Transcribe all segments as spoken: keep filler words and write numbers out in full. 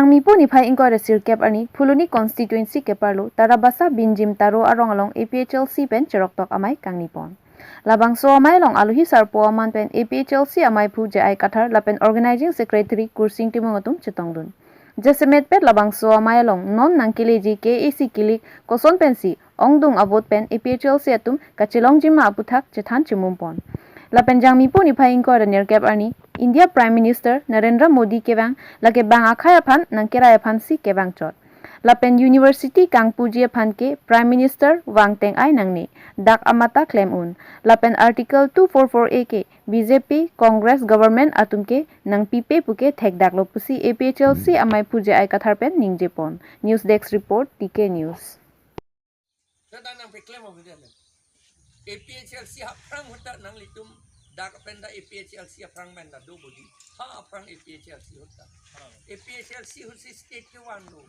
Nipo niphai ingkoi ra sirkep arni Phuloni constituency keparlo Tarabasa Binjim Taro arong along A P H L C pen cheroktok amei kangnipon. Labangso amei along alohi sarpo aman pen A P H L C ameiphu J I Kathar lapen organizing secretary Kursing Timung atum chetongdun. Jasemet pet labangso amei along non nangkeleji K A A C kilik koson pensi ongdung a-vote pen A P H L C atum kachelongjima aputhak chethan chimumpon. Lapen Jangmipo niphai ingkoi ra nerkep arni India Prime Minister Narendra Modi kevang lake bang akhei aphan nangkerai aphansi kevangchot. Lapen university kangpuji aphan ke Prime Minister vang teng-ai nangne, dak amat ta klem un. Lapen Article two four four A ke B J P, Congress government atum ke nangpipe puke thekdaklo pusi A P H L C ameiphu J I Kathar pen ningjepon. News Desk Report, T K News. Seta nangpeklem ave dia le. A P H L C aphrang ahut ta nanglitum dak pen ta A P H L C aphrang pen ta do bodi. Ha aphrang A P H L C ahut ta. A P H L C ahutsi state kevanglo.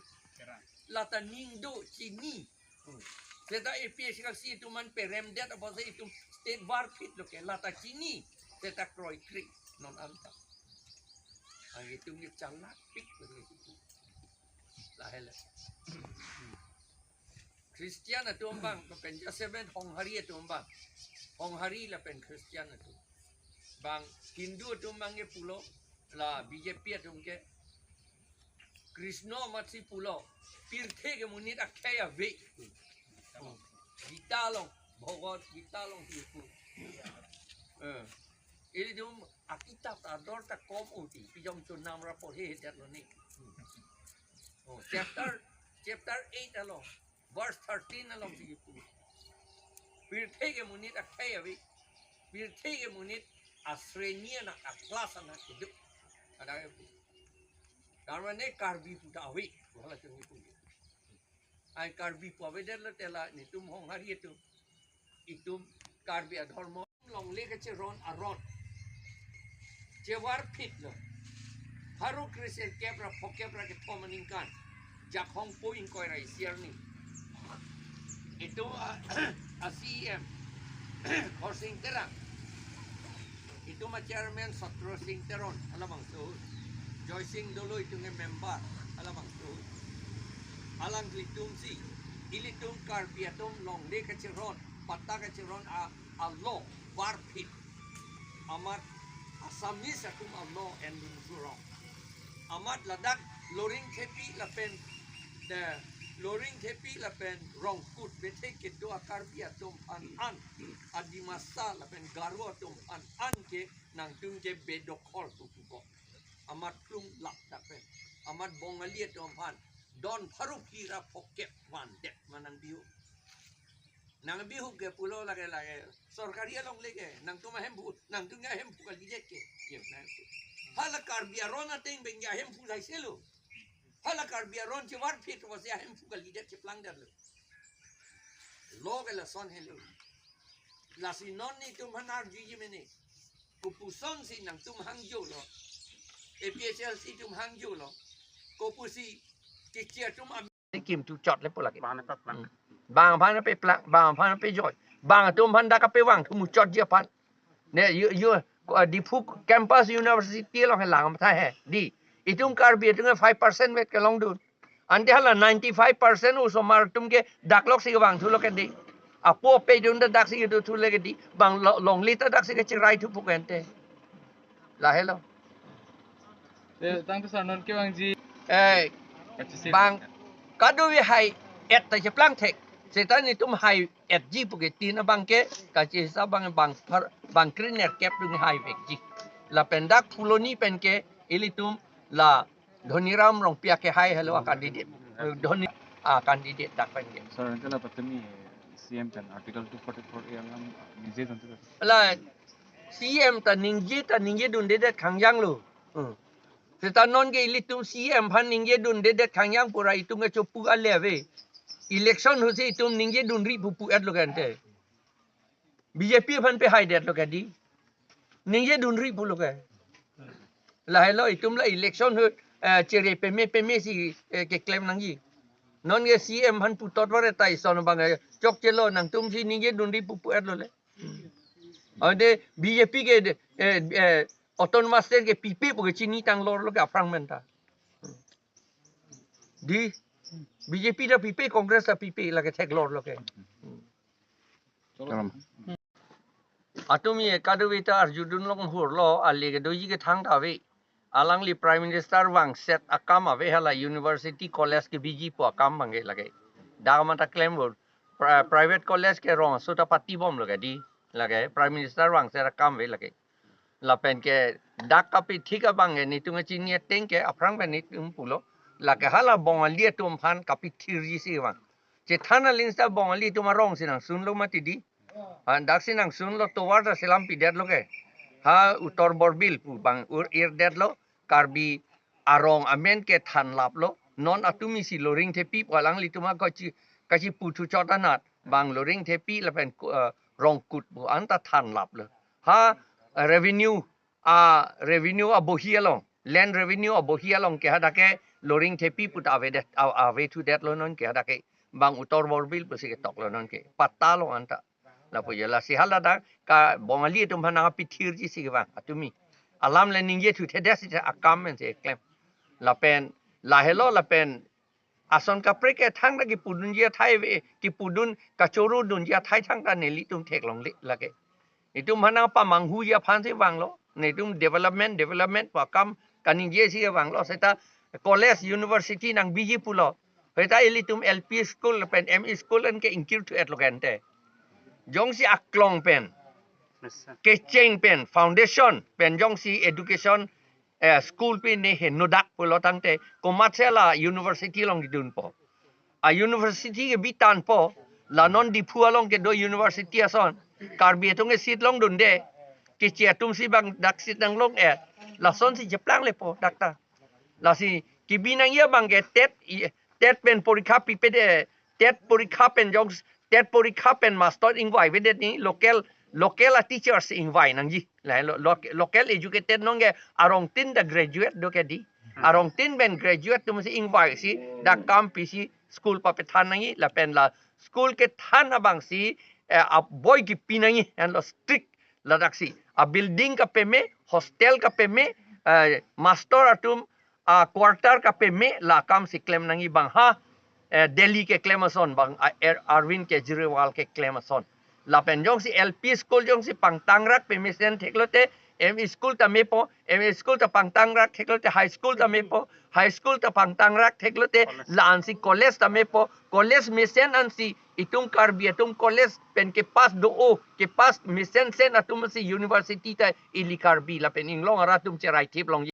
Lata ning do chini. Hmm. Seta A P H L C atum an peremdet apotsi itum state varphitlo ke lata chini. Seta kroikre non anta. Ang itum ni chalak pik lagi. Lahele. Christian atum abang, lapen jasemet Honghari atum abang. Honghari lapen Christian atum. Bang Hindu atum abang ke pulo, la B J P atum ke Krishna amatsi pulo, pirthe ke monit akhei ave. Gita along, Bhagavad Gita along si pu. Eh. Ilitum akitap ador ta kom oti, pijong chonam ra porhe hedet lo ni. Oh, chapter, chapter eight along, verse thirteen along si pu. Pirthe ke monit akhei ave, pirthe ke monit asreni anak, a-class anak keduk. Ada pu. Karmane Karbi pu ta ave, wala chungi pu. Ai Karbi pu avedetlo te la nelitum Honghari atum. Itum Karbi adhormo. Longle kacheron aron. Chevarphitlo. Pharo kresirkep ra phokep ra kethom aningkan. Jakhong po ingkoi ra isi arni. Itum a, a C E M Khorsing Terang. Itum a chairman Satro Sing Teron, halabangso. Joy Sing Doloi itum ke member, halabangso. Alanglitum si, ilitum Karbi atum longle kacheron, patta kacheron a, a-law, varphit. Amat Assamese atum a-law endun surong. Amat ladak Loringthepi lapen, the Loringthepi lapen Rongkut bethe kedo a-Karbi atum aphan an, a-Dimasa lapen Garo atum aphan an ke nangtum ke bedokhol pupuko. Amat plung lap dak pen. Amat Bongali atum aphan don pharo phli ra phokep vandet ma nangbihu. Nangbihu ke pulo lake lake. Sorkari alongle ke. Nangtum ahemphu, nangtum ke ahemphu kalidet ke. Ye, nangtum. Hala Karbi aron ateng pen ke ahemphu laiselo. Hala Karbi aron chevarphit apotsi ahemphu kalidet cheplangdetlo. Lo ke lason helo. Lasi non nelitum aphan arjuji mene. Kopusonsi nangtum hangjolo. A P H L C atum hangjolo. Kopusi kechi atum am- Kim tu chot le pulak. Bang aphan pe plak, bang aphan pe joy. Bang atum aphan dak kapevang thu muchotji aphan. Ne, you, you, uh, Diphu campus university along he lang matha he. Di, itum Karbi atum ke five percent vet kelongdun. Ante hala ninety-five percent osomar atum ke daklok si kevang thulo ke di. Apo ape atum ta dak si kedo thulo ke di. Bang lo-, longle ta dak si kecherai thu puke ante. Lahelo. Eh, tangte sir, non kevangji. Eh, H C C. Bang, kadokave hai-et ta cheplang thek. Seta nelitum hai-etji puke tin abang ke, kachesa bang, bang phar, bang krenerkep atum haivekji. Lapen dak Phuloni pen ke, ilitum la Dhoniram Rongpi ake hai helo a-candidate. Dhoni a-candidate dak pen ke. Sir, ante la patumi C M pen Article two forty-four A alam ningje tangte. La C M ta ningje ta ningjedundedet khangjanglo. Hmm. Seta non ke ilitum C M aphan ningjedundedet khangjang pura itum ke chopu ale ave. Election ahutsi itum ningjedunri pupu-etlo ke ante. B J P aphan pe haidetlo ke di. Ningjedunri pulo ke. Lahelo itum la election ahut, eh, chere peme peme si, eh, keklem nangji. Non ke C M aphan putot vare ta ison bang, eh, chokchelo nangtum si ningjedunri pupu-etlo le. Ante B J P ke, eh, eh, autonomous state ke pipe puke chini tang lorlo ke aphrang pen ta. Di, B J P ta pipe, Congress ta pipe, lake theklor lo ke. Kalam. Atumi kadoveta arjudun long hurlo, ale ke doji ke thangta ave. Alangli Prime Minister vangset akam ave hala university college ke biji pu akam abang ke lake. Dak mata klem bor. Pri-, private college ke rong aso ta patibom lo ke di. Lake Prime Minister vangset akam ave lake. Lapen ke dak kapithik abang ke netum kachini ateng ke aphrang pen netum pulo. Lake hala Bongali atum aphan kapithirji si vang. Chethan aling seta Bongali atum arong si nangsunlo mati di. Ha, dak si nangsunlo, tovar ta selam pidet lo ke. Ha, Uttar Borbil pu abang ur irdet lo, Karbi arong amen ke thanlap lo. Non atumi si Loringthepi pu alanglitum a kachi, kachipu thuchot anat. Bang Loringthepi lapen ku-, eh, Rongkut pu anta thanlap lo. Ha, revenue, a revenue abohi along, land revenue abohi along ke hadak ke Loringthepi pu ta avedet, a-, avethudet lo non ke hadak ke. Bang Uttar Borbil pusi ketok lo non ke. Patta lo anta. Lapu ya lasi hala dak ka Bongali atum aphan nangpithirji si ke bang atumi. Alam le ningje thuthedet si akam pen si klem. Lapen lahelo lapen ason kaprek ke thangta kipudunji athai ave, kipudun kachorudunji athai thangta nelitum theklongle lake. Itum aphan nangpamanghuji aphan si vanglo. Netum development, development pu akam kaningje si vanglo. Seta college, university nangbiji pulo. Seta ilitum L P school pen M E school an ke ingkir thu-et lo kente. Jongsi aklong pen, kecheng pen, foundation pen jongsi education, eh, school pen ne henodak pulo tangte, komatsi la university along kidunpo. A university ke bitanpo, la non Diphu along kedo university ason, Karbi atum ke seat longdunde, Keche atum si bang dak seat nanglong-et, lason si cheplang lepo dak ta. Lasi kibi nangji abang ke TET, i-, TET pen porikha pipedet, TET porikha pen jong, TET porikha pen master ingvaivedet ni, local, local a teachers ingvai nangji. La lo-, lo-, local educated nong ke arongtin ta graduate do ke di. Arongtin pen graduate atum si ingvai si dak kam pisi school papethan nangji lapen la school kethan abang si, eh, aboi kipi nangji, henlo strict ladak si. A building kapeme, hostel kapeme, eh, master atum a quarter kapeme, la kam si klem nangji bang ha, eh, Delhi keklem ason bang, a, er, Arvind Kejriwal keklem ason. Lapen jongsi L P school jongsi pangtangrak pemesen theklote, M E school ta mepo, M E school ta pangtangrak theklote, high school ta mepo, high school ta pangtangrak theklote, la ansi college ta mepo, college mesen ansi itum Karbi atum college pen kepass do-o, kepass mesensen atum si university ta ili Karbi lapen inglong arat atum cherai thip long